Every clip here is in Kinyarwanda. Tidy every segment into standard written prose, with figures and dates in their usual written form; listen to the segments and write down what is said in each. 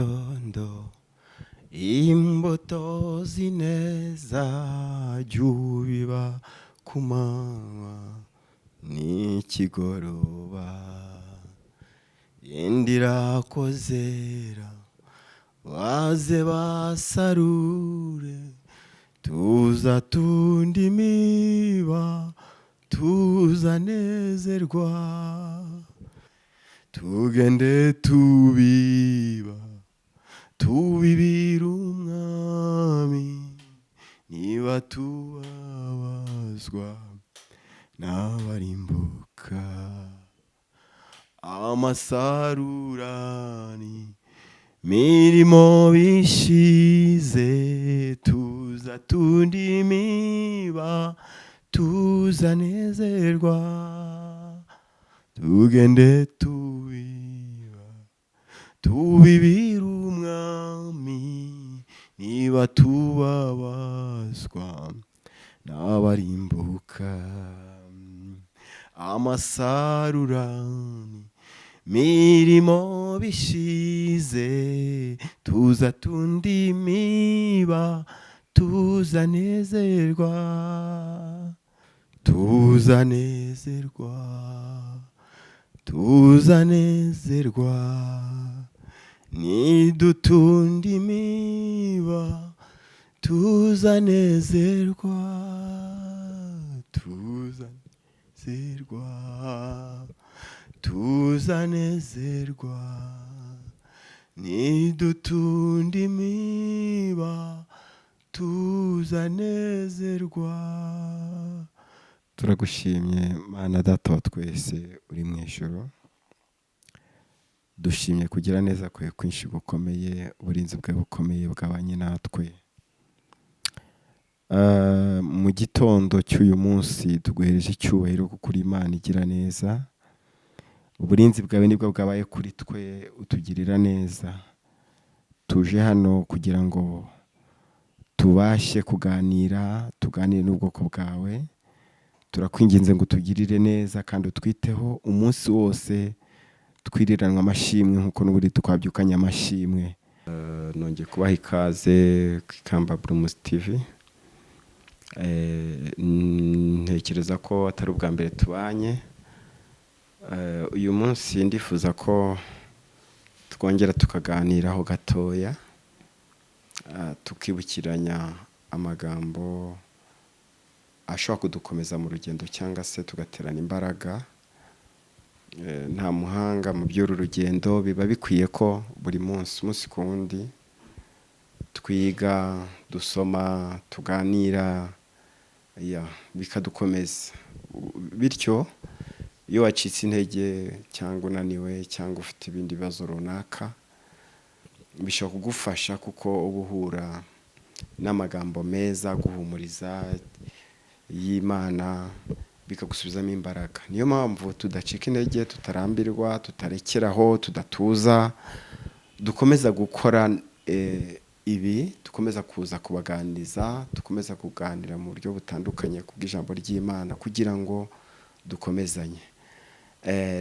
Gitondo imbuto z'ineza jya ubiba ku manywa n'ikigoroba, yendira ko zera baze basarure, tuza tundi miba tuzanezerwa, tugende tubiba tubibira Umwami, niba tubabazwa n'abarimbuka. Amasarurani mirimo bishize, tuza tundi miba tuzanezerwa, tugende tubiba tubibira Umwami, niba tubabazwa n'abarimbuka. Amasarurani mirimo bishize, tuza tundi miba tuzanezerwa, tuzanezerwa, tuzanezerwa, nidutunda imiba tuzanezerwa, tuzanezerwa, tuzanezerwa, nidutunda imiba tuzanezerwa. Turagushimye Mana Data wa twese uri mu ijuru, dushimye kugira neza kwawe kwinshi gukomeye, uburinzi bwawe bukomeye bwabanye natwe. Mu gitondo cy'uyu munsi tuguhereje icyubahiro kuko uri Imana igira neza, uburinzi bwawe nibwo bwabaye kuri twe, utugirira neza. Tuje hano kugira ngo tubashe kuganira, tuganire n'ubwoko bwawe. Turakwinginze ngo utugirire neza kandi utwiteho umunsi wose, twiriranwa amashimwe nk'uko n'ubundi twabyukanye amashimwe. Nongeye kubaha ikaze ku Ikamba Blooms TV. Ntekereza ko atari ubwa mbere tubanye. Uyu munsi ndifuza ko twongera tukaganiraho gatoya, tukibukiranya amagambo ashobora kudukomeza mu rugendo cyangwa se tugaterana imbaraga. Nta muhanga mu by'uru rugendo, biba bikwiye ko buri munsi, umunsi ku wundi, twiga, dusoma, tuganira, ya bikadukomeza. Bityo iyo wacitse intege cyangwa unaniwe cyangwa ufite ibindi bibazo runaka, bishobora kugufasha kuko uba uhura n'amagambo meza aguhumuriza y'Imana, bikagusubizamo imbaraga. Niyo mpamvu tudacika intege, tutarambirwa, tutarekeraho, tudatuza, dukomeza gukora ibi, dukomeza kuza kubaganiriza, dukomeza kuganira mu buryo butandukanye ku bw'ijambo ry'Imana kugira ngo dukomezanye.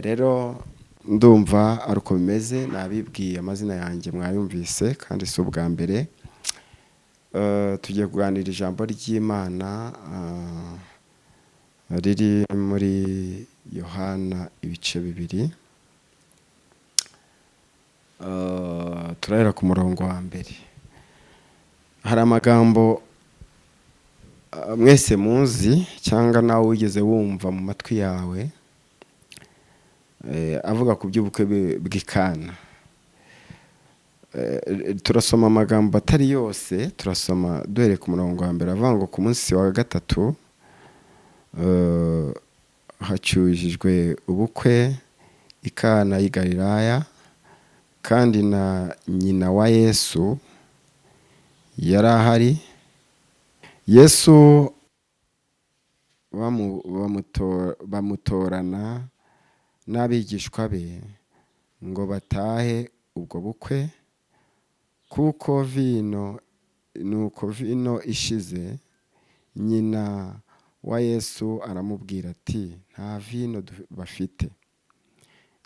Rero ndumva ari uko bimeze. Nabibwiye, amazina yanjye mwayumvise kandi si ubwa mbere. Tugiye kuganira ijambo ry'Imana riri muri Yohana ibice 2. Turahera ku murongo wa mbere. Hari amagambo mwese muzi cyangwa nawe wigeze wumva mu matwi yawe, avuga ku by'ubukwe bw'i Kana. Turasoma amagambo atari yose, turasoma duhereye ku murongo wa mbere, avuga ngo ku munsi wa gatatu hacyujijwe ubukwe i Kana y'i Galilaya, kandi na nyina wa Yesu yari ahari. Yesu bamutorana n'abigishwa be ngo batahe ubwo bukwe, kuko vino, nuko vino ishize, nyina wa Yesu aramubwira ati: "Nta vino bafite."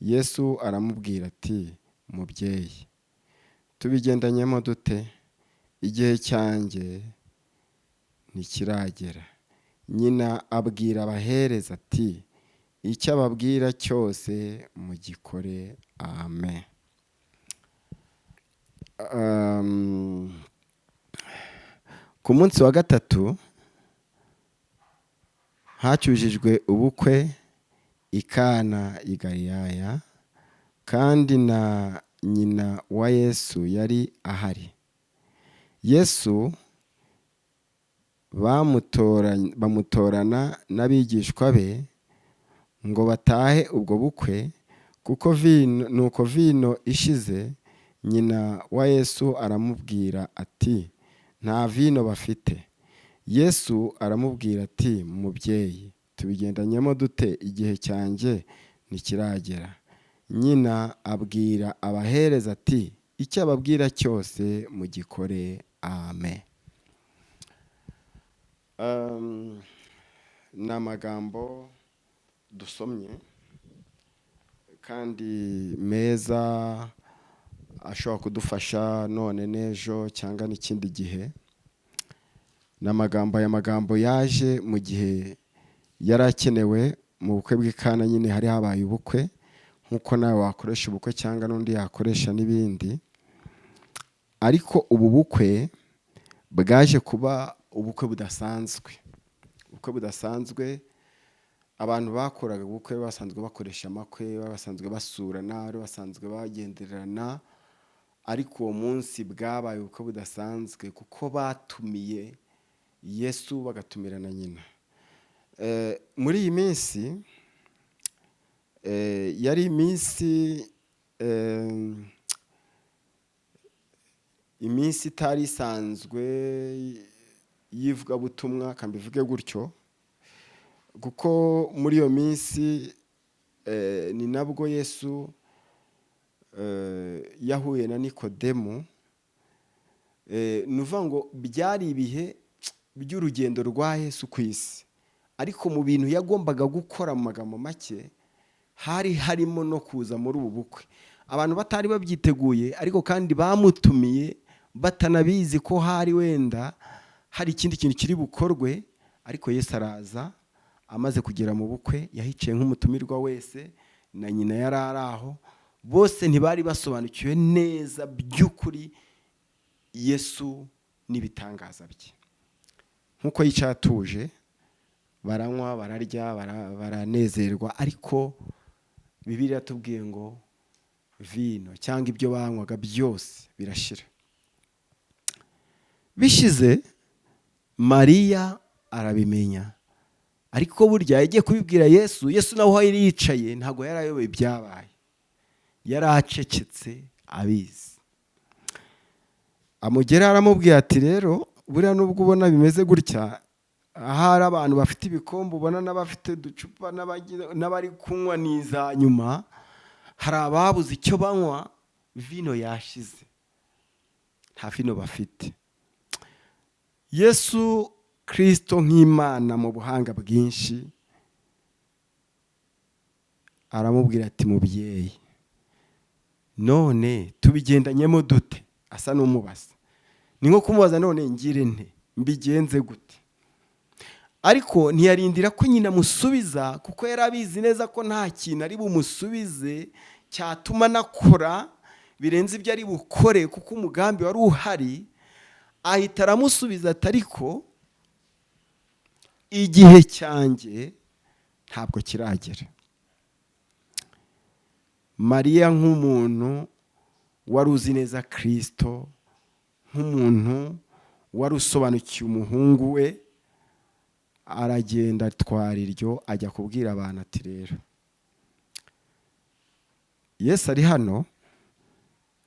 Yesu aramubwira ati: "Mubyeyi, Tubigendanyemo dute? Igihe cyanjye ntikiragera. Nyina abwira abahereza ati: "Icyo ababwira cyose mugikore." Amen. Ku munsi wa gatatu hacyujijwe ubukwe i Kana i Galilaya, kandi na nyina wa Yesu yari ahari. Yesu bamutorana n'abigishwa be ngo batahe ubwo bukwe. Kuko vino, nuko vino ishize, nyina wa Yesu aramubwira ati: "Nta vino bafite." Yesu aramubwira ati: "Mubyeyi, tubigendanyemo dute? Igihe cyanjye ntikiragera." Nyina abwira abahereza ati: "Icyo ababwira cyose mugikore." Amen. Ni amagambo dusomye kandi meza, ashobora kudufasha none n'ejo cyangwa n'ikindi gihe. Ni amagambo, aya magambo yaje mu gihe yari akenewe mu bukwe bw'i Kana. Nyine hari habaye ubukwe, nk'uko nawe wakoresha ubukwe cyangwa n'undi yakoresha n'ibindi, ariko ubu bukwe bwaje kuba ubukwe budasanzwe, ubukwe budasanzwe. Abantu bakoraga ubukwe basanzwe bakoresha amakwe, basanzwe basurana, basanzwe bagendererana, ariko uwo munsi bwabaye ubukwe budasanzwe kuko batumiye Yesu, bagatumira na nyina. Muri iyi minsi yari iminsi iminsi itari isanzwe y'ivugabutumwa, kambivuge gutyo, kuko muri iyo minsi ni nabwo Yesu yahuye na Nikodemu. Ni ukuvuga ngo byari ibihe by'urugendo rwa Yesu ku isi, ariko mu bintu yagombaga gukora, mu magambo make, hari harimo no kuza muri ubu bukwe abantu batari babyiteguye, ariko kandi bamutumiye batanabizi ko hari wenda hari ikindi kintu kiri bukorwe. Ariko Yesu araza. Amaze kugera mu bukwe, yahicaye nk'umutumirwa wese, na nyina yari ari aho. Bose ntibari basobanukiwe neza by'ukuri Yesu n'ibitangaza bye. Nk'uko yicaye atuje, baranywa, bararya, baranezerwa, ariko Bibiliya iratubwiye ngo vino cyangwa ibyo banywaga byose birashira. Bishize, Mariya arabimenya, ariko burya yagiye kubibwira Yesu. Yesu nawe aho yari yicaye ntabwo yari ayoboye ibyabaye, yari acecetse abizi. Amugera aramubwira ati: "Rero buriya nubwo ubona bimeze gutya, ahari abantu bafite ibikombe ubona n'abafite uducupa n'abari kunywa n'iza nyuma, hari ababuze icyo banywa, vino yashize, nta vino bafite." Yesu Kirisito nk'Imana, mu buhanga bwinshi aramubwira ati: "Mubyeyi, none tubigendanyemo dute?" Asa n'umubaza, ni nko kumubaza: "None ngire nte? Mbigenze gute?" Ariko ntiyarindira ko nyina amusubiza, kuko yari abizi neza ko nta kintu ari bumusubize cyatuma anakora birenze ibyo ari bukore, kuko umugambi wari uhari. Ahita aramusubiza ati: "Ariko igihe cyanjye ntabwo kiragera." Mariya, nk'umuntu wari uzi neza Kirisito, nk'umuntu wari usobanukiwe umuhungu we, aragenda atwara iryo, ajya kubwira abantu ati: "Rero Yesu ari hano,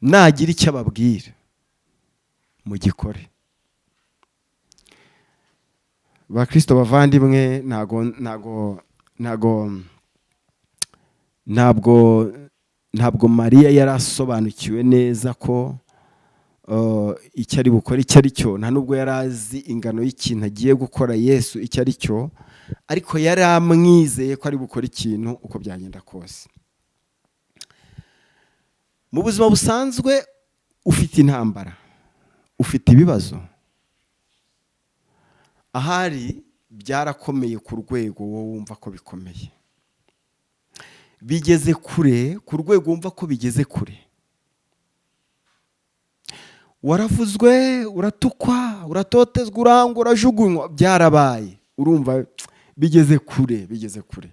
nagira icyo ababwira mugikore." Bakristo bavandimwe, ntabwo Mariya yari asobanukiwe neza ko icyo ari bukore icyo ari cyo, nta nubwo yari azi ingano y'ikintu agiye gukora Yesu icyo ari cyo, ariko yari amwizeye ko ari bukore ikintu uko byagenda kose. Mu buzima busanzwe, Ufite intambara, ufite ibibazo, ahari byarakomeye ku rwego wowe wumva ko bikomeye, bigeze kure ku rwego wumva ko bigeze kure. Waravuzwe, uratukwa, uratotezwa, urangwa, urajugunywa, byarabaye, urumva bigeze kure, bigeze kure.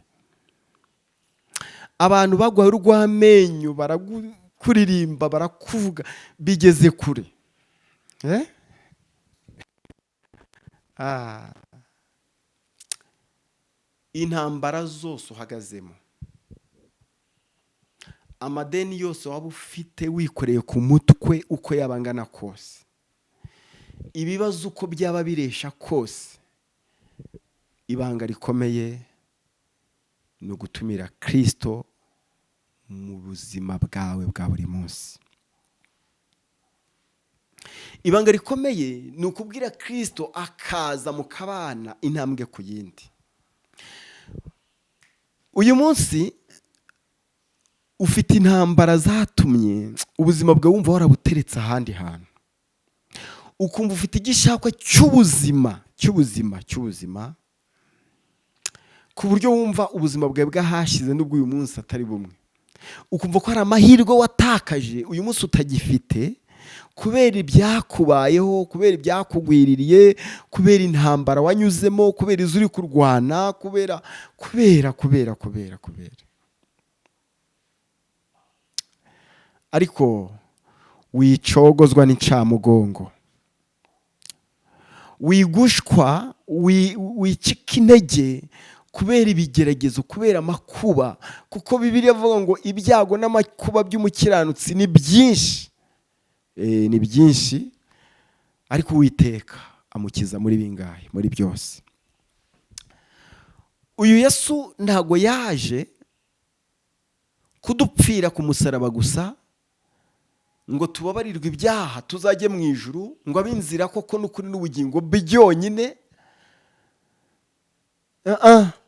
Abantu baguhaye urw'amenyo, barakuririmba, barakuvuga, bigeze kure. Eh? Ah. Intambara zose uhagazemo, amadeni yose waba ufite wikoreye ku mutwe, uko yaba angana kose, ibibazo uko byaba biresha kose, ibanga rikomeye ni ugutumira Kirisito mu buzima bwawe bwa buri munsi. Ibanga rikomeye ni ukubwira Kirisito akaza mukabana intambwe ku yindi. Uyu munsi ufite intambara zatumye ubuzima bwawe wumva warabuteretse ahandi hantu, ukumva ufite igishakwa cy'ubuzima, cy'ubuzima, cy'ubuzima, ku buryo wumva ubuzima bwawe bwahashize n'ubwo uyu munsi atari bumwe, ukumva ko hari amahirwe watakaje uyu munsi utagifite kubera ibyakubayeho, kubera ibyakugwiririye, kubera intambara wanyuzemo, kubera izo uri kurwana, kubera, kubera, kubera, kubera, kubera. Ariko wicogozwa n'incamugongo, wigushwa, wicika intege kubera ibigeragezo, kubera amakuba, kuko Bibiliya ivuga ngo ibyago n'amakuba by'umukiranutsi ni byinshi. Ni byinshi, ariko Uwiteka amukiza muri bingahe? Muri byose. Uyu Yesu ntago yaje kudupfira ku musaraba gusa ngo tubabarirwe ibyaha tuzajye mu ijuru, ngo abe inzira koko n'ukuri n'ubugingo byonyine.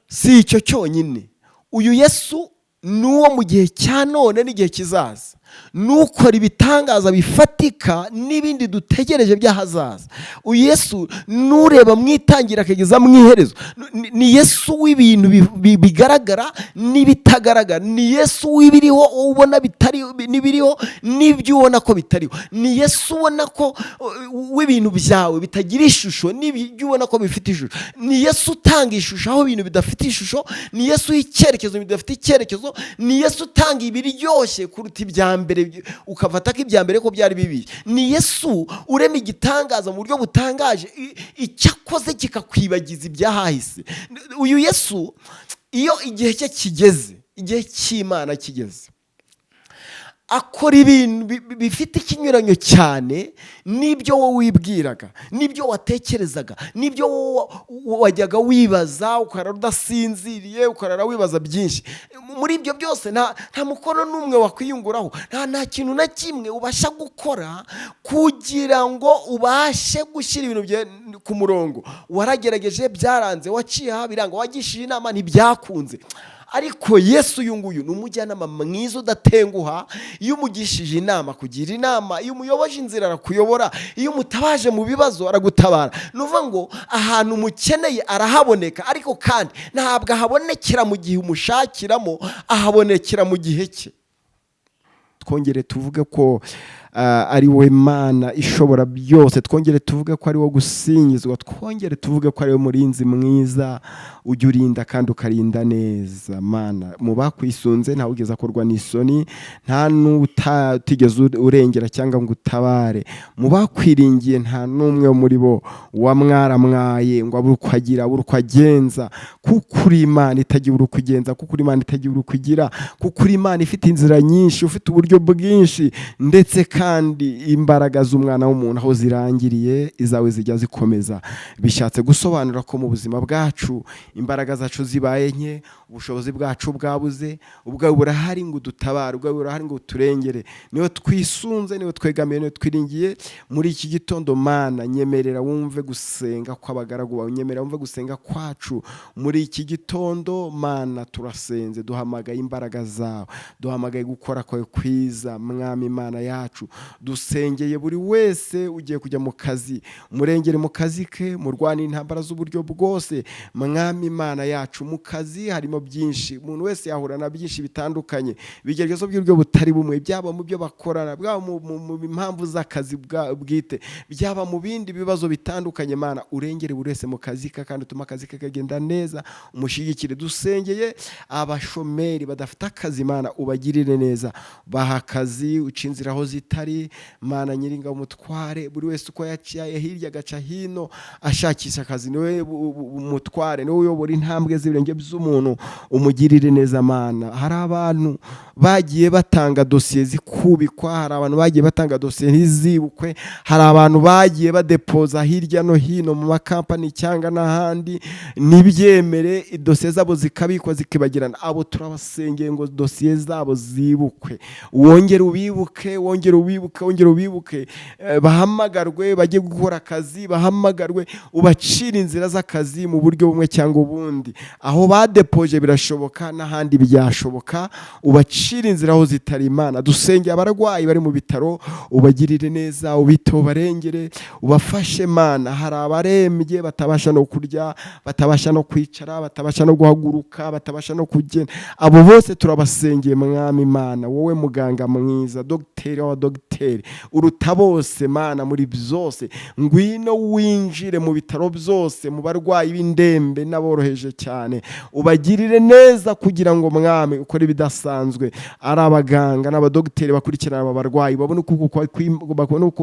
Si icyo cyonyine. Uyu Yesu ni uwo mu gihe cya none n'igihe kizaza, nukora ibitangaza bifatika n'ibindi dutegereje by'ahazaza. Uyu Yesu nureba mu itangira akageza mu iherezo. Ni Yesu w'ibintu bigaragara n'ibitagaragara. Ni Yesu w'ibiriho ubona bitari, n'ibiriho n'ibyo ubona ko bitariho. Ni Yesu ubona ko w'ibintu byawe bitagira ishusho n'ibyo ubona ko bifite ishusho. Ni Yesu utanga ishusho aho ibintu bidafite ishusho. Ni Yesu w'icyerekezo bidafite icyerekezo. Ni Yesu utanga ibiryoshye kuruta ibya mbere, ukafata ko ibya mbere ko byari bibi. Ni Yesu urema igitangaza mu buryo butangaje, icyo akoze kikakwibagiza ibyahahise. Uyu Yesu iyo igihe cye kigeze, igihe cy'Imana kigeze, akora ibintu bifite ikinyuranyo cyane n'ibyo wowe wibwiraga, n'ibyo watekerezaga, n'ibyo wowe wajyaga wibaza, ukarara udasinziriye, ukarara wibaza byinshi. Muri ibyo byose nta mukono n'umwe wakwiyunguraho, nta kintu na kimwe ubasha gukora kugira ngo ubashe gushyira ibintu ku murongo. Waragerageje byaranze, waciye aha biranga, wagishije inama ntibyakunze. Ariko Yesu uyu nguyu ni umujyanama mwiza udatenguha. Iyo umugishije inama kugira inama, iyo umuyoboje inzira arakuyobora, iyo umutabaje mu bibazo aragutabara. Ni ukuvuga ngo ahantu umukeneye arahaboneka, ariko kandi ntabwo ahabonekera mu gihe umushakiramo, ahabonekera mu gihe cye. Twongere tuvuge ko ari we Mana ishobora byose, twongere tuvuge ko ari wo gusingizwa, twongere tuvuge ko ari we murinzi mwiza ujya urinda kandi ukarinda neza. Mana, mu bakwisunze ntawe ugeze akorwa n'isoni, nta n'utigeze urengera cyangwa ngo utabare. Mu bakwiringiye nta n'umwe muri bo wamwaramwaye ngo abure uko agira, abure uko agenza, kuko uri Imana itagira uko igenza, kuko uri Imana itagira uko igira, kuko uri Imana ifite inzira nyinshi, ufite uburyo bwinshi, ndetse kandi imbaraga z'umwana w'umuntu aho zirangiriye izawe zijya zikomeza. Bishatse gusobanura ko mu buzima bwacu imbaraga zacu zibaye nke, ubushobozi bwacu bwabuze, ubwawe burahari ngo udutabare, ubwawe burahari ngo uturengere. Niwe twisunze, niwe twegamiye, niwe twiringiye muri iki gitondo. Mana, nyemerera wumve gusenga kw'abagaragu bawe, nyemerera wumve gusenga kwacu muri iki gitondo. Mana, turasenze, duhamagaye imbaraga zawe, duhamagaye gukora kwawe kwiza, Mwami Imana yacu. Dusengeye buri wese ugiye kujya mu kazi, murengere mu kazi ke, murwane intambara z'uburyo bwose. Mwami Imana yacu, mu kazi harimo byinshi, umuntu wese yahura na byinshi bitandukanye, ibigeragezo by'uburyo butari bumwe, byaba mu byo bakorana, byaba mu mpamvu z'akazi bwite, byaba mu bindi bibazo bitandukanye. Mana, urengere buri wese mu kazi ke kandi utume akazi ke kagenda neza, umushyigikire. Dusengeye abashomeri badafite akazi. Mana, ubagirire neza, baha akazi, uca inzira aho zitari. Mana Nyiringabo, umutware, buri wese uko yaciye hirya agaca hino ashakisha akazi, niwe umutware, niwe uyobora intambwe z'ibirenge by'umuntu, umugirire neza. Mana, hari abantu bagiye batanga dosiye zikubikwa, hari abantu bagiye batanga dosiye ntizibukwe, hari abantu bagiye badepoza hirya no hino mu makampani cyangwa n'ahandi ntibyemere, dosiye zabo zikabikwa zikibagirana. Abo turabasengeye ngo dosiye zabo zibukwe, wongere ubibuke, wongere ubibuke, wongere ubibuke, bahamagarwe bajye gukora akazi, bahamagarwe, ubacire inzira z'akazi mu buryo bumwe cyangwa ubundi. Aho badepoje birashoboka, n'ahandi byashoboka, ubacire inzira aho zitari. Imana, dusengeye abarwayi bari mu bitaro, ubagirire neza, ubiteho, ubarengere, ubafashe. Mana, hari abarembye batabasha no kurya, batabasha no kwicara, batabasha no guhaguruka, batabasha no kugenda. Abo bose turabasengeye. Mwami Imana, wowe muganga mwiza, dogiteri w'abadogiteri, uruta bose, Mana, muri byose, ngwino winjire mu bitaro byose, mu barwayi b'indembe n'aboroheje cyane, ubagirire neza kugira ngo, Mwami, ukore ibidasanzwe. Ari abaganga n'abadogiteri bakurikirana aba barwayi babone ukuboko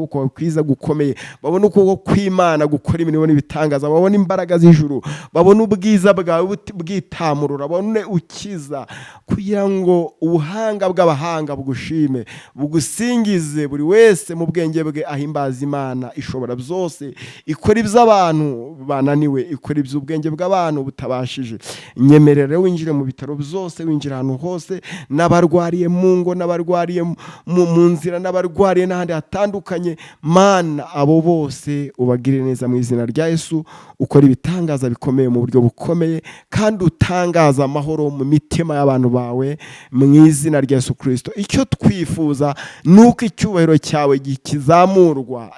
kwawe kwiza gukomeye, babone ukuboko kw'Imana gukora imirimo n'ibitangaza, babone imbaraga z'ijuru, babone ubwiza bwawe bwitamurura, babone ukiza, kugira ngo ubuhanga bw'abahanga bugushime, bugusingize, buri wese mu bwenge bwe ahimbaza Imana ishobora byose, ikora iby'abantu bananiwe, ikora iby'ubwenge bw'abantu butabashije. Nyemerera winjire mu bitaro byose, winjire ahantu hose, n'abarwariye mu ngo, n'abarwariye mu nzira, n'abarwariye n'ahandi hatandukanye. Mana, abo bose ubagirire neza mu izina rya Yesu, ukora ibitangaza bikomeye mu buryo bukomeye, kandi utangaza amahoro mu mitima y'abantu bawe mu izina rya Yesu Kirisito. Icyo twifuza ni uko icyubahiro cyawe kizamurwa,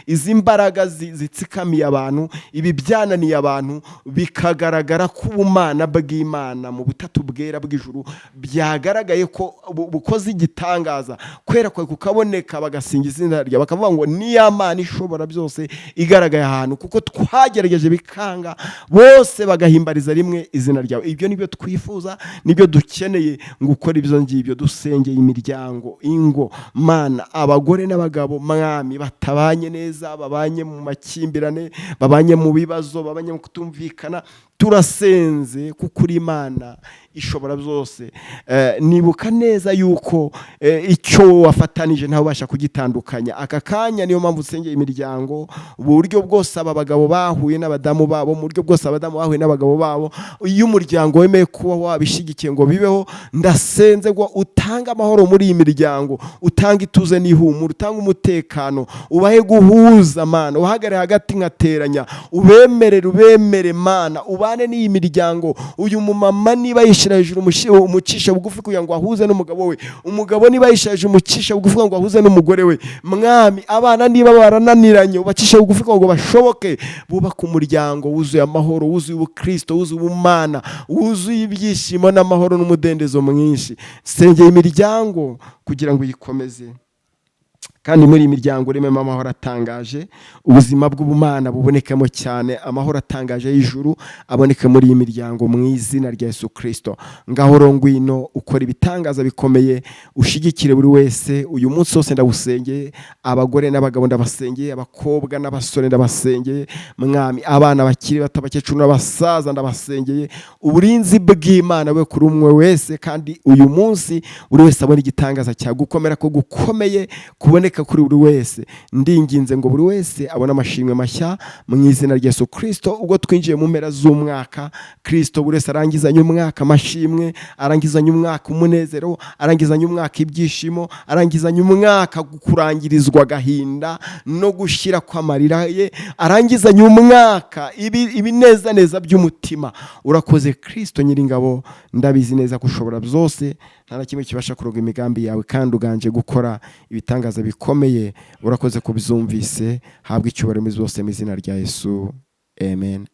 izi mbaraga zitsikamiye abantu, ibi byananiye abantu, bikagaragara ko ubumana bw'Imana mu butatu bwera bw'ijuru byagaragaye ko bukoze igitangaza, kwera kwawe kukaboneka, bagasingiza izina ryawe, bakavuga ngo niya Mana ishobora byose igaragaye ahantu, kuko twagerageje bikanga, bose bagahimbariza rimwe izina ryawe. Ibyo nibyo twifuza, nibyo dukeneye ngo ukore ibyo ngibyo. Dusengeye imiryango, ingo, Mana, abagore n'abagabo, Mwami, batabanye neza, babanye mu makimbirane, babanye mu bibazo, babanye mu kutumvikana. Turasenze kuko uri Imana ishobora byose. Nibuka neza yuko icyo wafatanije ntawe ubasha kugitandukanya aka kanya. Niyo mpamvu usengeye imiryango, uburyo bwose aba bagabo bahuye n'abadamu babo, mu buryo bwose abadamu bahuye n'abagabo babo, iyo umuryango wemeye kuba wabishyigikiye ngo bibeho, ndasenze ngo utange amahoro muri iyi miryango, utange ituze n'ihumure, utange umutekano, ubahe guhuza. Mana, uhagarare hagati nkateranya, ubemerere, ubemere. Mana, ubane n'iyi miryango. Uyu mumama niba yishyira hejuru, umucisha bugufi kugira ngo ahuze n'umugabo we. Umugabo niba yishyira hejuru, umucisha bugufi kugira ngo ahuze n'umugore we. Mwami, abana niba barananiranye, ubacishe bugufi kugira ngo bashoboke, bubake umuryango wuzuye amahoro, wuzuye ubukristo, wuzuye ubumana, wuzuye ibyishimo n'amahoro n'umudendezo mwinshi. Sengeye imiryango kugira ngo uyikomeze, kandi muri iyi miryango urememo amahoro atangaje, ubuzima bw'ubumana bubonekemo cyane, amahoro atangaje y'ijuru aboneke muri iyi miryango mu izina rya Yesu Kirisito. Ngaho ngwino ukora ibitangaza bikomeye, ushyigikire buri wese. Uyu munsi wose ndawusengeye, abagore n'abagabo ndabasengeye, abakobwa n'abasore ndabasengeye, Mwami, abana bakiri bato, abakecuru n'abasaza ndabasengeye. Uburinzi bw'Imana we kuri umwe wese, kandi uyu munsi buri wese abona igitangaza cya gukomera ko gukomeye kuboneke. Biboneka kuri buri wese. Ndinginze ngo buri wese abone amashimwe mashya mu izina rya Yesu Kirisito. Ubwo twinjiye mu mpera z'umwaka, Kirisito, buri wese arangizanye umwaka amashimwe, arangizanye umwaka umunezero, arangizanye umwaka ibyishimo, arangizanye umwaka kurangirizwa agahinda no gushyira kw'amarira ye, arangizanye umwaka ibinezaneza by'umutima. Urakoze, Kirisito Nyiringabo. Ndabizi neza ko ushobora byose, nta na kimwe kibasha kuroga imigambi yawe, kandi uganje gukora ibitangaza bikomeye. Urakoze kubyumvise. Habwa icyubahiro muri zose mu izina rya Yesu, amen.